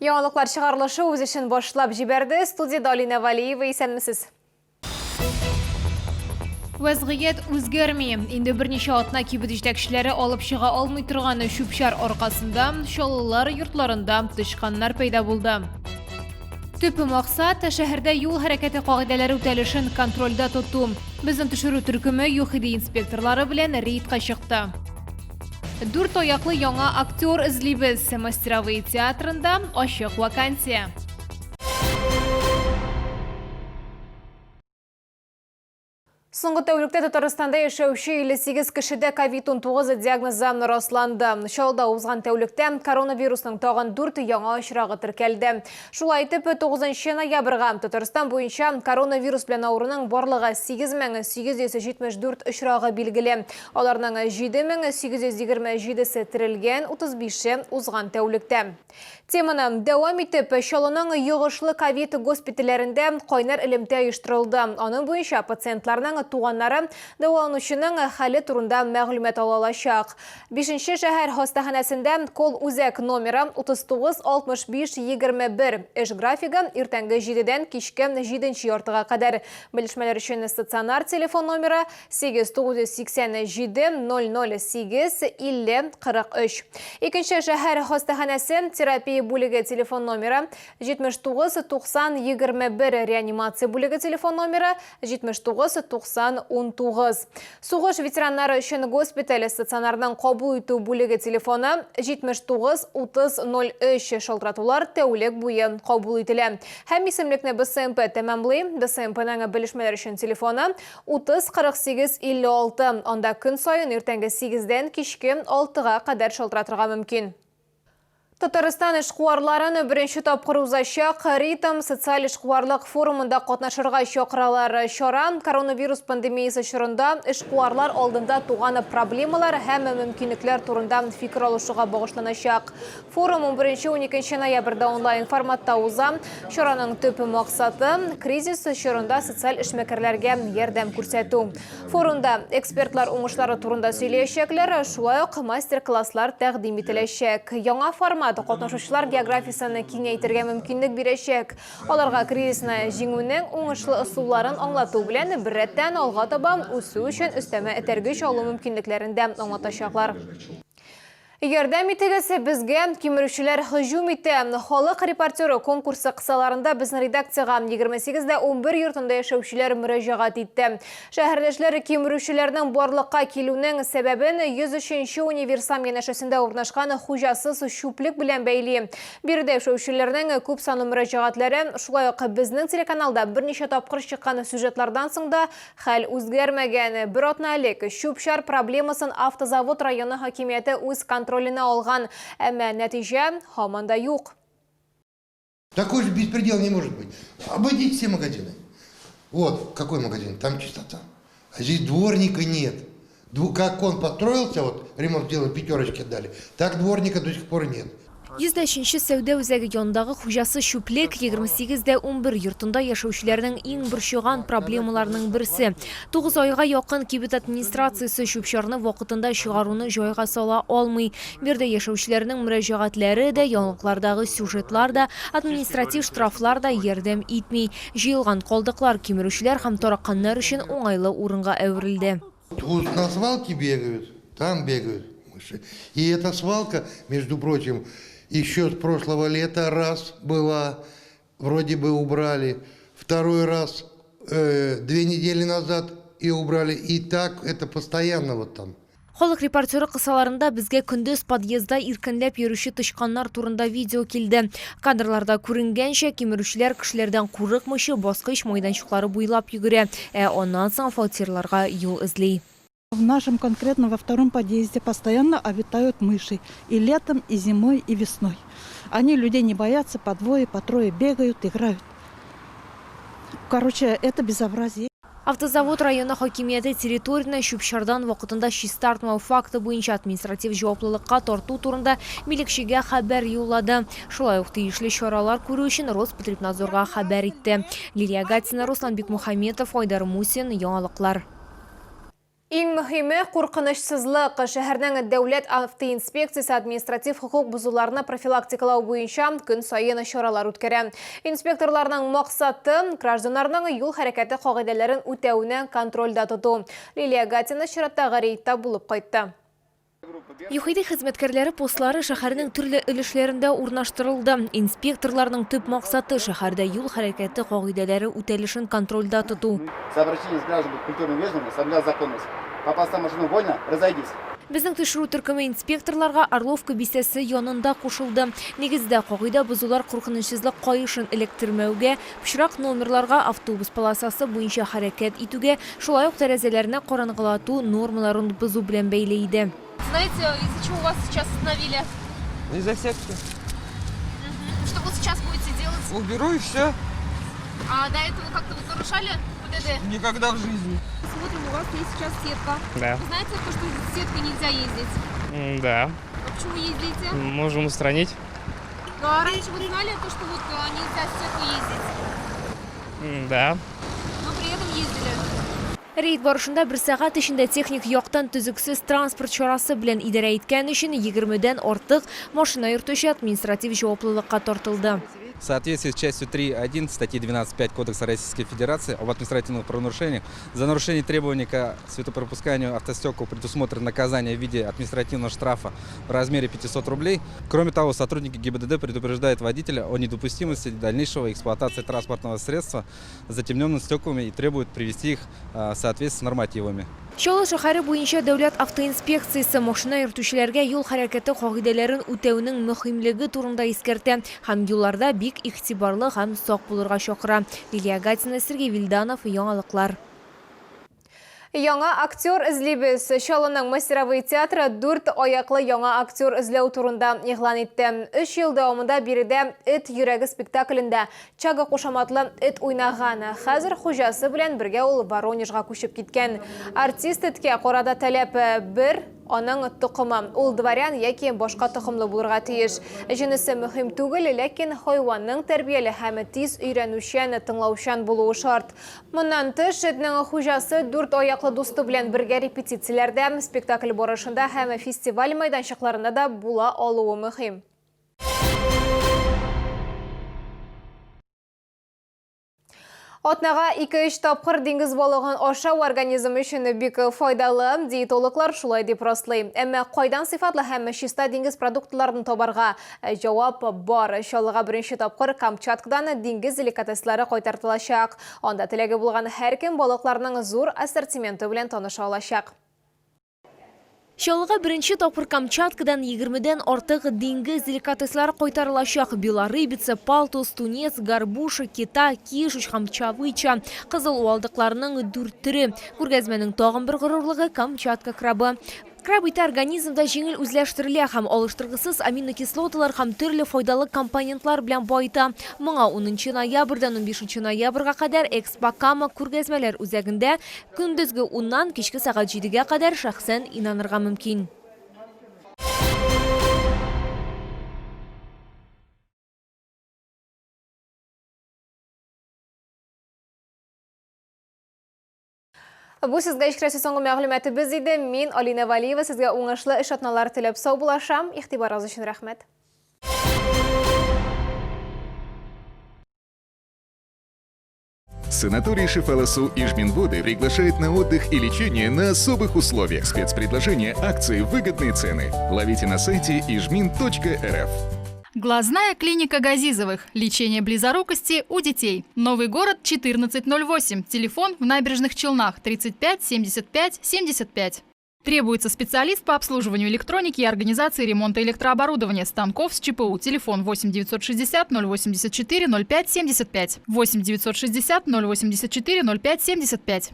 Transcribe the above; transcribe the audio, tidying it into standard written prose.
Яңалыклар чыгарылышы үз эшен башлап җибәрде. Студиядә Алинә Валиева, исәнмесез. Вәзгыять үзгәрми. Инде берничә атна кибет җитәкчеләре алып чыга алмый торган чүп-чар аркасында Чаллылар йортларында тычканнар пәйда булды. Төп максат, шәһәрдә юл хәрәкәте кагыйдәләре үтәлешен контрольдә тоту. Безнең төшерү төркеме ЮХИДИ инспекторлары белән рейдка чыкты. Дүрт аяклы яңа актер эзлибез. Мастеровые театрында ачык вакансия. Соңгы тәүлектә Татарстанда яшәүче 58 кешедә COVID-19 диагнозы расланды. Чаллыда узган тәүлектә коронавирусның тагын 4 яңа очрагы теркәлде. Шулай итеп, 9 ноябрьгә Татарстан буенча коронавирус белән авыруның барлыгы 8874 очрагы билгеле. Аларның 7827-се терелгән, 35-е узган тәүлектә. Теманы дәвам итеп, Чаллының йогышлы ковид госпитальләрендә кайнар элемтә оештырылды. Аның буенча пациентларның туганнары дәваланучының хәле турында мәгълүмат ала алачак. Бишенче шәһәр хастаханәсендә колл-үзәк номеры 39 65 21. Эш графигы иртәнге җидедән кичке җиденче яртыга кадәр. Белешмәләр өчен стационар телефон номеры 8 987 008 50 43. Икенче шәһәр хастаханәсе терапия бүлеге телефон номеры 79 90 21, реанимация бүлеге телефон номеры 79 90 19. Сугыш ветераннары өчен госпиталь стационарның кабул итү бүлеге телефоны 79 30 03. Шалтыратулар тәүлек буе кабул ителә. Һәм исемлекне БСМП тәмамлый. БСМПның белешмәләр өчен телефоны 30 48 56. Анда көн саен иртәнге сигездән кичке алтыга кадәр шалтыратырга мөмкин. Татарстан эшкуарларын беренче тапкыр узачак Ритм социаль эшкуарлык форумында катнашырга чакыралар. Чара коронавирус пандемиясе чорында эшкуарлар алдында туган проблемалар һәм мөмкинлекләр турында фикер алышуга багышланачак. Форум унберенче-уникенче ноябрьдә онлайн форматта уза. Чараның төп максаты, кризис чорында социаль эшмәкәрләргә ярдәм күрсәтү. Форумда экспертлар уңышлары турында сөйләячәкләр, шулай ук мастер-класслар тәкъдим ителәчәк. Яңа формат катнашучылар географиясен киңәйтергә мөмкинлек бирәчәк. Аларга кризисны җиңүнең уңышлы ысулларын аңлату белән беррәттән алга таба үсү өчен өстәмә этәргеч алу мөмкинлекләрен дә аңлатачаклар. Ярдәм итегез, безгә кимерүчеләр һөҗүм итә. Халык репортеры конкурсы кысаларында безнең редакциягә 28 дә 11 йортында яшәүчеләр мөрәҗәгать итте. Шәһәрдәшләр кимерүчеләрнең барлыкка килүнең сәбәбен 103 нче универсам янәшәсендә урнашкан хуҗасыз чүплек белән бәйли. Биредә яшәүчеләрнең күп санлы мөрәҗәгатьләре, шулай ук безнең телеканалда берничә тапкыр чыккан сюжетлардан соң да Хәл үзгәрмәгән. Бер атна элек чүп-чар проблемасын Автозавод районы хакимияте үз контроленә алган. Әмма нәтиҗә һаман да юк. Такой же беспредел не может быть. Обойдите все магазины. Вот, какой магазин, там чистота. А здесь дворника нет. Как он построился, вот ремонт делали, пятерочки дали, так дворника до сих пор нет. 103 нче сәүдә үзәге янындагы хуҗасы чүплек 28 дә 11 йортында яшәүчеләрнең иң борчыган проблемаларының берсе. Тугыз айга якын кибет администрациясе чүп-чарны вакытында чыгаруны җайга сала алмый. Биредә яшәүчеләрнең мөрәҗәгатьләре дә, яңалыклардагы сюжетлар да, административ штрафлар да ярдәм итми. Җыелган калдыклар кимерүчеләр һәм тараканнар өчен уңайлы урынга әверелде. Тут на свалке бегают, там бегают мыши. И эта свалка, между прочим, еще с прошлого лета раз была, вроде бы убрали, второй раз э, две недели назад и убрали. И так это постоянно вот там. Халык репортеры кысаларында безгә көндез подъездда иркенләп йөрүче тычканнар турында видео килде. Кадрларда күренгәнчә, кимерүчеләр кешеләрдән курыкмыйча баскыч майданчыклары буйлап йөгерә, ә аннан соң фатирларга юл эзли. В нашем конкретно во втором подъезде постоянно обитают мыши. И летом, и зимой, и весной. Они людей не боятся, по двое, по трое бегают, играют. Короче, это безобразие. Автозавод районы хакимияте территорияне чүп-чардан вакытында чистартмау факты буенча административ җаваплылыкка тарту турында милекчегә хәбәр юллады. Шулай ук тиешле чаралар күрү өчен Роспотребнадзорга хәбәр итте. Лилия Гатина, Руслан Бикмухаметов, Айдар Мусин, Яңалыклар. Иң мөһиме, куркынычсызлык. Шәһәрнең дәүләт автоинспекциясе административ хокук бозуларны профилактикалау буенча көн саен чаралар үткәрә. Инспекторларның максаты, гражданнарның юл хәрәкәте кагыйдәләрен үтәүне контрольдә тоту. Лилия Гатина чираттагы рейдта булып кайтты. ЮХИДИ хезмәткәрләре постлары шәһәрнең төрле өлешләрендә урнаштырылды. Инспекторларның төп максаты, шәһәрдә юл хәрәкәте кагыйдәләре үтәлешен контрольдә тоту. Безнең төшерү төркеме инспекторларга Орловка бистәсе янында кушылды. Нигездә, кагыйдә бозулар куркынычсызлык каешын эләктермәүгә, пычрак номерларга, автобус полосасы буенча хәрәкәт итүгә, шулай ук тәрәзәләрне караңгылату нормаларын бозу белән бәйле иде. Знаете, из-за чего вас сейчас остановили? Из-за сетки. Что вы сейчас будете делать? Уберу и все. А до этого как-то вы нарушали ПДД? Никогда в жизни. Смотрим, у вас есть сейчас сетка. Да. Вы знаете, то, что с сеткой нельзя ездить? Да. А почему ездите? Можем устранить. Ну, а раньше вы знали то, что вот нельзя с сеткой ездить? Да. Но при этом ездили. Рейд барышында бер сәгать эчендә техник яктан төзексез транспорт чарасы белән идарә иткән өчен егермедән артык машина йөртүче административ җаваплылыкка тартылды. В соответствии с частью 3.1 статьи 12.5 Кодекса Российской Федерации об административных правонарушениях за нарушение требований к светопропусканию автостекол предусмотрено наказание в виде административного штрафа в размере 500 рублей. Кроме того, сотрудники ГИБДД предупреждают водителя о недопустимости дальнейшего эксплуатации транспортного средства с затемненными стеклами и требуют привести их в соответствии с нормативами. Чаллы шәһәре буенча дәүләт автоинспекциясе машина йөртүчеләргә юл хәрәкәте кагыйдәләрен үтәүнең мөһимлеге турында искәртә һәм юлларда бик игътибарлы һәм сак булырга чакыра. Лилия Гатина, Сергей Вильданов, Яңалыклар. Яңа актер эзлибез. Чаллының мастеровые театры дүрт аяклы яңа актер эзләү турында игълан итте. Өч ел дәвамында биредә Эт йөрәге спектаклендә Чага кушаматлы эт уйнаган. Хәзер хуҗасы белән бергә ул Воронежга күчеп киткән. Артист эткә карата таләп бер, аның токымы. Ул дворян яки башка токымлы булырга тиеш. Җенесе мөһим түгел, ләкин хайванның тәрбияле һәм тиз өйрәнүчән, тыңлаучан булуы шарт. Моннан тыш, этнең хуҗасы дүрт аяклы дусты белән бергә репетицияләрдә, спектакль барышында һәм фестиваль мәйданчыкларында да була алуы мөһим. Атнага ике-өч тапкыр диңгез балыгын ашау организм өчен бик файдалы, диетологлар шулай дип раслый. Әмма кайдан сыйфатлы һәм чиста диңгез продуктларын табарга? Җавап бар. Чаллыга беренче тапкыр Камчаткадан диңгез деликатеслары кайтартылачак. Анда теләге булган һәркем балыкларның зур ассортименты белән таныша алачак. Чаллыга беренче тапкыр Камчаткадан егермедән артык диңгез деликатеслары кайтарылачак. Белорыбица, палтус, тунец, горбуша, кита, кишуч һәм чавыча. Кызыл уалдыкларның дүрт төре. Күргәзмәнең тагын бер горурлыгы Камчатка крабы. Краб ите организмда җиңел үзләштерелә һәм алыштыргысыз аминокислоталар һәм төрле файдалы компонентлар белән баета. Моңа унынчы ноябрьдән унбишенче ноябрьгә кадәр Экспо Кама күргәзмәләр үзәгендә көндезге уннан кичке сәгать җидегә кадәр шәхсән инанырга мөмкин. Бу сезгә ишкерәсе соңгы мәгълүматыбыз иде. Мин Алина Валиева сезгә уңышлы эш атналары теләп саубуллашам. Игътибарыгыз өчен рәхмәт. Санаторий Шифаласу Ижминводы приглашает на отдых и лечение на особых условиях. Спецпредложения, акции, выгодные цены. Ловите на сайте ижмин точка эр эф. Глазная клиника Газизовых. Лечение близорукости у детей. Новый город 1408. Телефон в Набережных Челнах 35 75 75. Требуется специалист по обслуживанию электроники и организации ремонта электрооборудования станков с ЧПУ. Телефон 8 960 084 05 75. 8 960 084 05 75.